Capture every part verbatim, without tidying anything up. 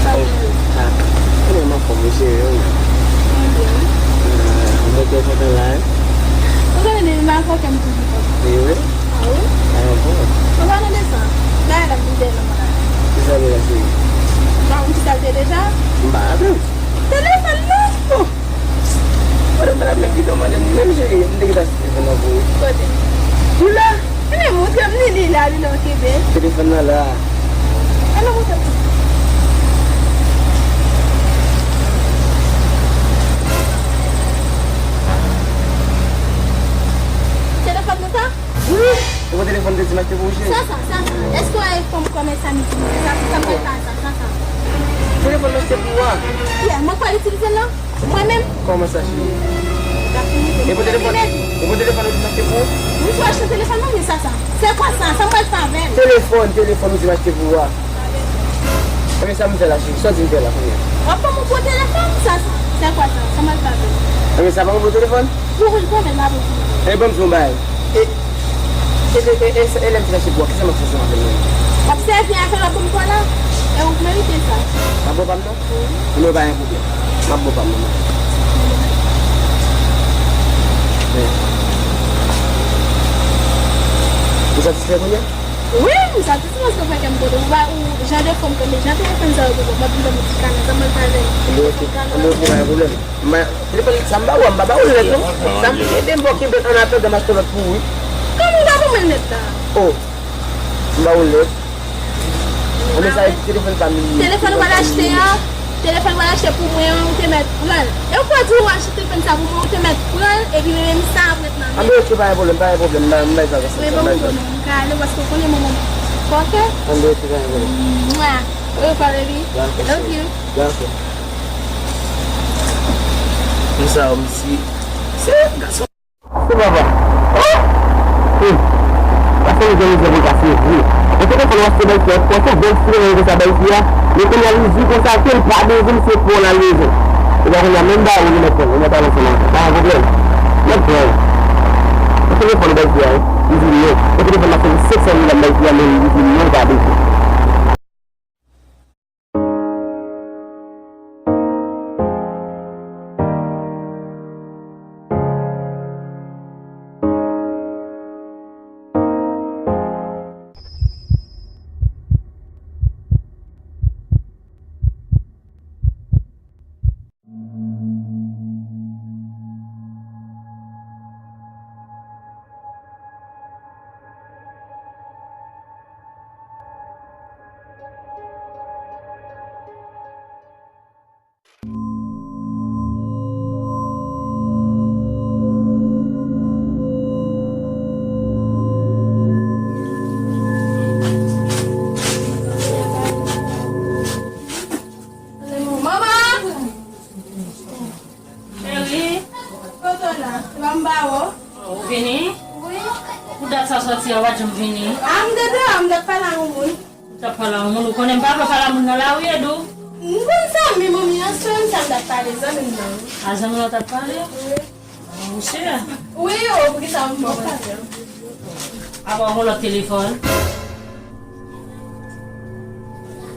Sa w gen? Ah, mwen anfòm, wi, cheri, wi. Mwen byen, wi. Ah, mwen te kontan la, wi. Ou konnen depi m avè w kè m toujou kontan. Wi, wi. Ah, wi? Ah, bon. An palan de sa, bagay la vin dèyè nan mwen la. Kisa l ye la, cheri? Ou pa konn kisa l te deja? M pa raple m. Telefòn nan! Oh! Madanm, madanm, men kite w mande m, menm cheri, m te gentan achte telefòn nan pou ou. Kote? Li la! Ebyen, montre m li, li la, li la, w kenbe. Telefòn nan la. Ann montre m. Telefòn nan sa? Wi! E bon telefòn te di m achte pou ou, cheri? Sa, sa, sa, sa. Èske w wè fanm kòmèsyal m itilize sa? Sa m fè sa, sa, sa, sa. Telefòn m achte pou ou a? Yeah, mwen kwè l itilize l la. Mwen menm? Kòman sa, cheri? E pou telefòn, e pou telefòn ou di m achte pou ou? Wi, fò achte telefòn mwen, men sa, sa. Se kwa sa? Sa mwen fè avè l? Telefòn, telefòn ou di m achte pou ou a. Ebyen, sa m fè la, cheri? Sa w di m fè la, kounye a? W ap ban m yon gwo telefòn, sa, sa. Se kwa sa? Sa mwen fè avè l? Ebyen, sa pa yon gwo telefòn? Pou ou, pou mwen, la, pou ou. Ebyen, ban m di w yon bagay. E, e, e, e, e, e lè m fin achte pou ou a, kisa m ap fè ansanm avè l menm? W ap sèvi avè l, w ap ban m kò la. E ou merite sa. M ap ba w pa m nan? Wi. Ebyen, pa gen pwoblèm. M ap ba w pa m nan. Men, ou satisfè kounye a? Wi, m satisfè paske w fè kè m kontan. Ou pa, ou, jan de fanm ke m ye, jan telefòn sa yo te bon, m ap vin ban m yon ti kanè, sa m pral fè avè l? Ebyen, oke. Ebyen, oke, pa gen pwoblèm. M ba, telefòn sa m ba ou a, m pa ba ou l nèt non. Sa m kenbe, m pral kenbe l an atandan m achte lòt pou ou wi. Kòman ou pa ban mwen l nèt la? Oh, m ba ou l nèt. Anben sa telefòn pa m li ye. Telefòn ou pral achte a, telefòn ou pral achte pou mwen an, ou te mèt pran l. E ou kwè di ou achte telefòn sa pou mwen, ou te mèt pran l, epi men menm sa ap ret nan men. Anben oke, pa gen pwoblèm, pa gen pwoblèm, m bay sa konsa. Men ban m konnen, m ka ale paske ou konnen manman m. Oke? Anben oke, pa gen pwoblèm. Mwa. Au revoir, baby. Love you. Dakò. Konsa, misye, se gason. Se papa. Oh! Hum. Sa se yon mizè pou l pase vre. Mwen te konn fè l wè se bèlfrè, pran se bèl sirèn konsa bèlfrè a. Men kounye a li di konsa ke l pa bezwen m, se pran l al bezwen. Ebyen kounye a menm ba ou li mèt pran l, ou mèt al ansanm avè l. Pa gen pwoblèm. Mèt pran l. Mwen telefòn bèlfrè a wi. Li di non. Mwen telefòn nan se senk san mil la m bèlfrè a men li di non, li pa bezwen. M ba w. Ou vini? Wi. Pou dat sa sòti a, w pa t janm vini. A, m te deyò, m t ap pale a yon moun. Ou t ap pale a yon moun, ou konnen m pa vle pale a moun nan lari, Edou. M konn zanmi manmi an, se menm sa m t ap pale, zanmi m nan. A, zanmi w t ap pale? Wi. Ou si? Wi, o, poukisa m pa konn? Apa w gen lòt telefòn?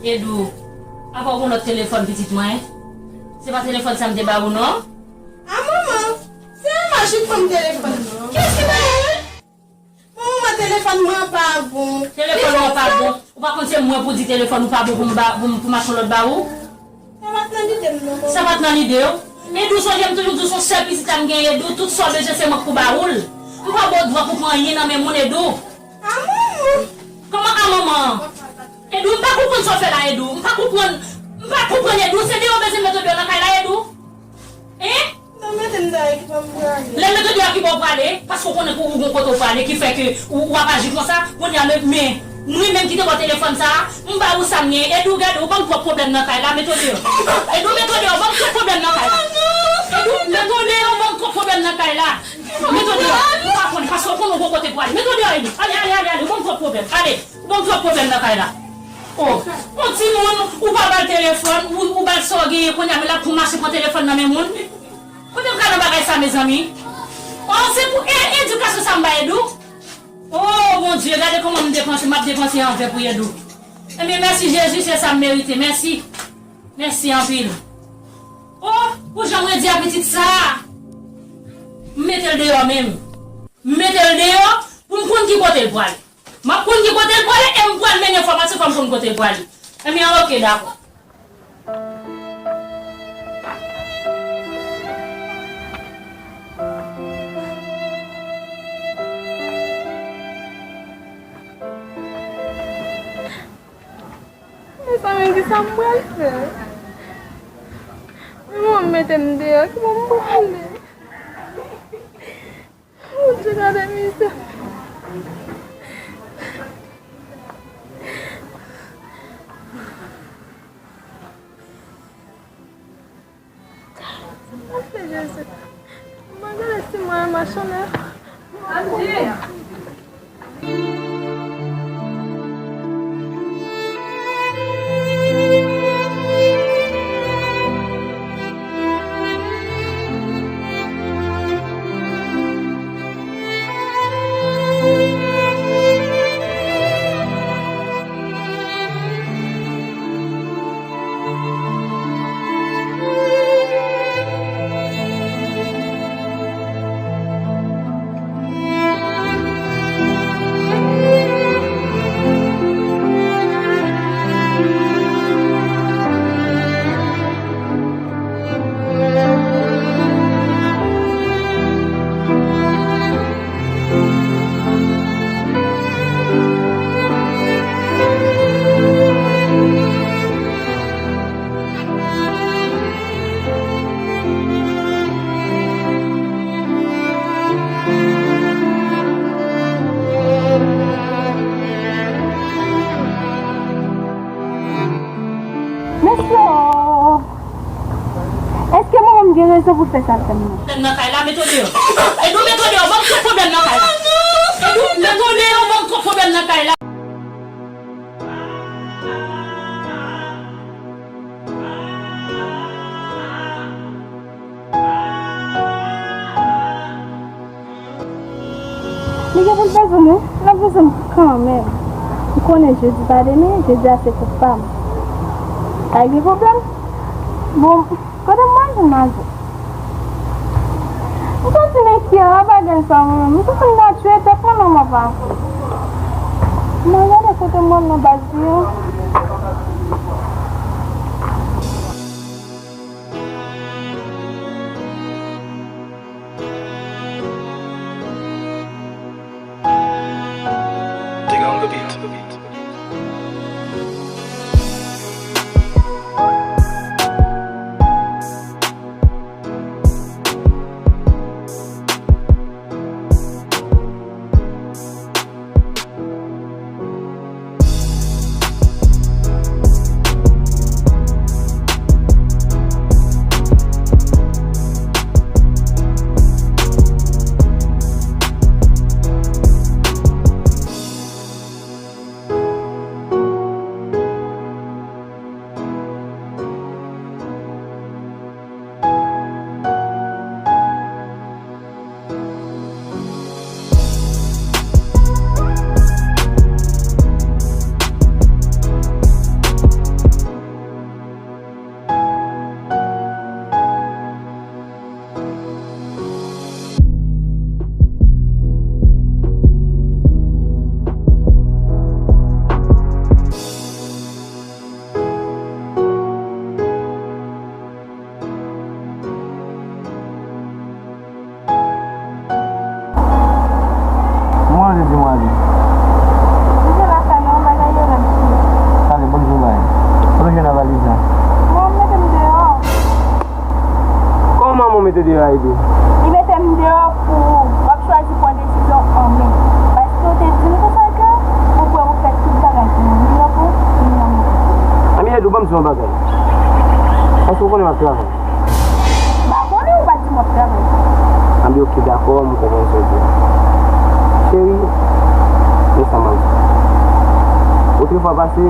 Edou, apa w gen lòt telefòn, pitit mwen? Se pa telefòn sa m te ba ou, non? A, manman, se Alma ki pran telefòn nan. Kiyès ki ba ou l? Manman, telefòn mwen pa bon. Telefòn mwen pa bon. Ou pa konn se mwen pou di telefòn ou pa bon pou m ba, pou m, pou m achte yon lòt ba ou? Sa pa t nan lide m, non, manman. Sa pa t nan lide w? Edou, sonje m toujou di w se yon sèl pitit la m gen, Edou, tout sa w bezwen se mwen k pou ba ou l. M pa ba w dwa pou pran anyen nan men moun, Edou. A, manman. Kòman a manman? Edou, m pa konprann sa w fè la, Edou. M pa konprann, m pa konprann, Edou. Se deyò w bezwen mete w deyò nan kay la, Edou? Hein? Non, mete m deyò ki pou m prale. Lè m mete w deyò ki bò w prale, paske w konnen ke ou gon kote w prale, ki fè ke ou, ou ap aji konsa, kounye a men, men, mwen menm ki te ba w telefòn sa a, m ba ou sa m gen, Edou, gade, ou ban m twòp pwoblèm nan kay la, mete w deyò. Edou, mete w deyò, ban m twòp pwoblèm nan kay la. Edou, mete w deyò, ban m twòp pwoblèm nan kay la. Mete w deyò, ou pa konn, paske w konnen w gon kote pou ale. Mete w deyò, Edou. Ale, ale, ale, ale, ou ban m twòp pwoblèm. Ale, ou ban m twòp pwoblèm nan kay la. O, yon timoun, ou pa ba l telefòn, ou, ou ba l sa w genyen, kounye a men l ap tou mache pran telefòn nan men moun. Kote m ka nan bagay sa, mezanmi? O, se pou e, edikasyon sa m ba Edou? O, Bondye, gade kòman m depanse, m ap depanse an ven pou Edou. Ebyen, mèsi Jezi, se sa m merite. Mèsi. Mèsi anpil. O, pou jan m redi a pitit sa a, m mete l deyò menm. M mete l deyò pou m konn ki kote l pwale. M ap konn ki kote l pwale e m pral mennen enfòmasyon, fò m konn kote l pwale. Ebyen, oke, dakò. Mezanmi, kisa m pral fè? Manman m mete m deyò, ki bò m prale? Bondye, gade mizè. Jezi. Mwen gade si mwen mache la. Mesye, èske manman m gen rezon pou l fè sa l fè m nan? Pwoblèm nan kay la, mete w deyò. Edou, mete w deyò, ban m twòp pwoblèm nan kay la. Edou, mete w deyò, ban m twòp pwoblèm nan kay la. Li gen pou l bezwen m, wi. L ap bezwen m kanmenm. M konnen jodi pa demen, jodi a se kou pa m. Pa gen pwoblèm. Bon, kote m pral jwenn Mazo? M santi m enkyè a bagay sa mwen menm. M santi m ta tchwe tèt mwen nan mapa. Mwen gade kote m pral nan baz li an. Digga on the beat. Mete deyò a, Ede. Li mete m deyò pou w ap chwazi pran desizyon an men. Paske w te di m konsa ke ou prè pou fè tout bagay pou mwen, ni nan pon, ni nan move. Anmyè, Ede, ban m di w yon bagay. Èske w konnen m ap travay? M pa konnen, ou pa di m w ap travay. Anben, oke, dakò, m konprann sa w di a. Cheri, men sa m ap di w. Otrefwa pase,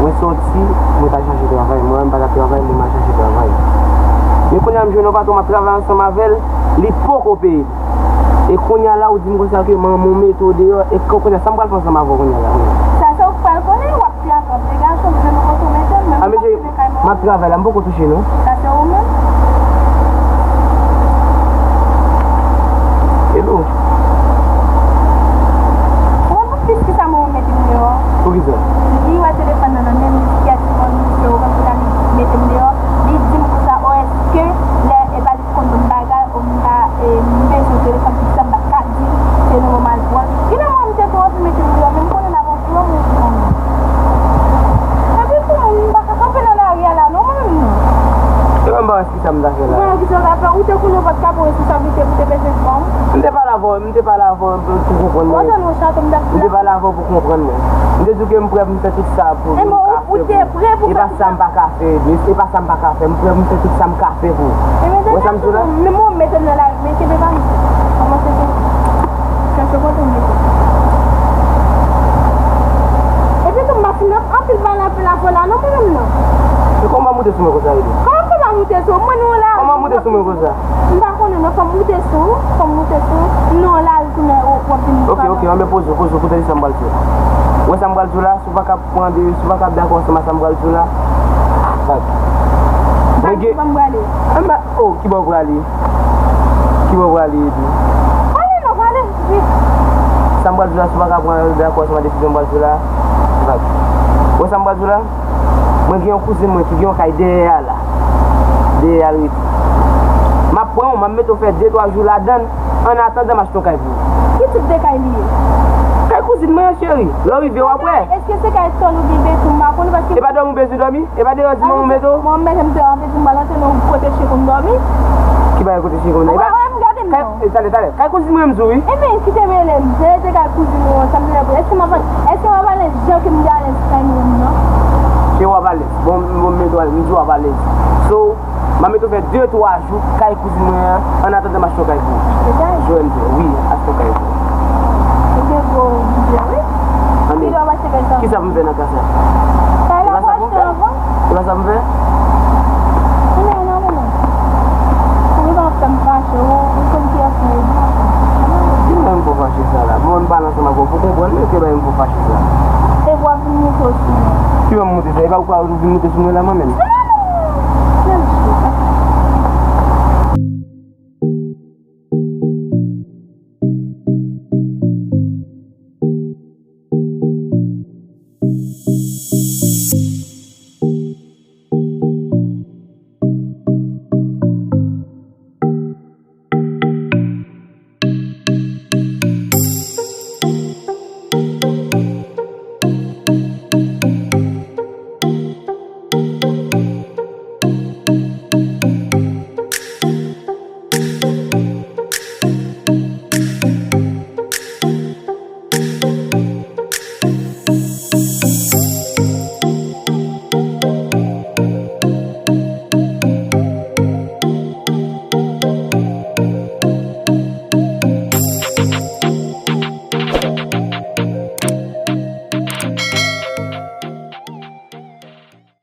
mwen sòti, mwen t al chache travay. Mwen menm m pa t ap travay, men m al chache travay. Men kounye a m jwenn yon patwon, m ap travay ansanm avè l, li poko peye m. E kounye a la, ou di m konsa ke manman w mete w deyò, e ko-, kounye a, sa m pral fè ansanm avè w kounye a la, kounye a? Sa se ou k pral konnen, w ap fè ak anpil gason, m jwenn yon kote w mete m, men m pa konnen kay mwen. M ap travay la, m poko touche non. Sa se ou menm? Hello. Ou konn pou plis ki sa mwen mete m deyò? Poukisa? Li wè telefòn nan nan men m, li di kèt, li konn misye, ou konn pou ta li mete m deyò. Li di m konsa, o, èske lè e pa li konn ban m bagay, o m ta, e, m bezwen telefòn, tout sa m pa t ka di, se nou mwen m al pran. Genlè mwen m te twò anvi mete m deyò, men m konnen n ap anfle yon moun pou mwen. Epi tou, m pa ka kanpe nan lari a la, non, mwen menm, non. E mwen m pa wè kisa m ta fè la. Mwen, kisa w ta fè? Ou te konnen w pa t ka pran responsablite pou te bezwen pran m? M te pale avè w, m te pale avè w pou w konprann mwen. Ou te nan chato, m t ap... M te pale avè w pou w konprann mwen. M te di w ke m prè pou m fè tout sa pou ou. E mwen, ou te prè pou... E pa sa m pa ka fè, Ede. E pa sa m pa ka fè. M prè pou m fè tout sa m ka fè pou ou. Wè sa m di w la? Men mwen mete m nan lari, men kenbe pa m. Kòmanse chèche kote m mete. Epi tou m pa fin ap anpil pale anpil avè w la non mwen menm non. E kòman w moute sou mwen konsa, Ede? Kòman m fè pa moute sou ou? Mwen nou la. Kòman w moute sou mwen konsa? M pa konnen non, fò m moute sou ou, fò m moute sou ou. M nan lari kounye a, w ap vin... Ok, ok, anben poze w, poze w, koute sa m pral di w. Wè sa m pral di w la, si w pa ka pran de, si w pa ka dakò ansanm a sa m pral di w la, bag. Mwen gen... Ki bò m prale? Anba, oh, ki bò w prale? Ki bò w prale, Ede? Pale non, pale, vit. Sa m pral di w la, si w pa ka pran dakò ansanm a desizyon m pral di w la, bag. Wè sa m pral di w la? Mwen gen yon kouzin mwen ki gen yon kay dèyè a la. Dèyè a l rete. M ap pran w, m ap mete w fè de twa jou ladan l, annatandan m achte yon kay pou ou. Ki tip de kay li ye? Kay kouzin mwen an, cheri. Lè w rive, w ap wè. Èske se kay tòl oubyen beton, m pa konnen paske... E pa dòmi w bezwen dòmi? E pa deyò di manman w mete w? Mwen, m mete m deyò, m te di m pral antre nan kote chyen konn dòmi. Ki bagay kote chyen konn dòmi? Ou pa wè m, gade m non. Kay, e, talè, talè. Kay kouzin mwen, m di w, wi. Ebyen, kite m rele m. Se rete kay kouzin mwen an, sa m te vle pou... Èske m ap, èske m ap alèz jan ke m te alèz kay mwen menm nan? Ke w ap alèz. Bon, bon, m mete w alèz, m di w ap alèz. So, m a mete w fè de twa jou kay kouzin mwen an, annatandan m achte yon kay pou ou. Achte kay? Jwenn, wi, achte yon kay pou ou. Ou gen gwo bidjè, wi. Anben, kisa pou m fè nan ka sa? Kay la pou achte anvan. E pa sa pou m fè? Anben, non, non, non. Ou gentan ap fè m fache, ou, ou konn kiyès mwen ye. Ki bagay m fè w fache sa la? Mwen m pale ansanm avè w pou konprann mwen, ki bagay m fè w fache sa? E w ap vin moute w sou mwen. Ki bagay m moute sa? E pa ou ka vin moute sou mwen la, mwen menm?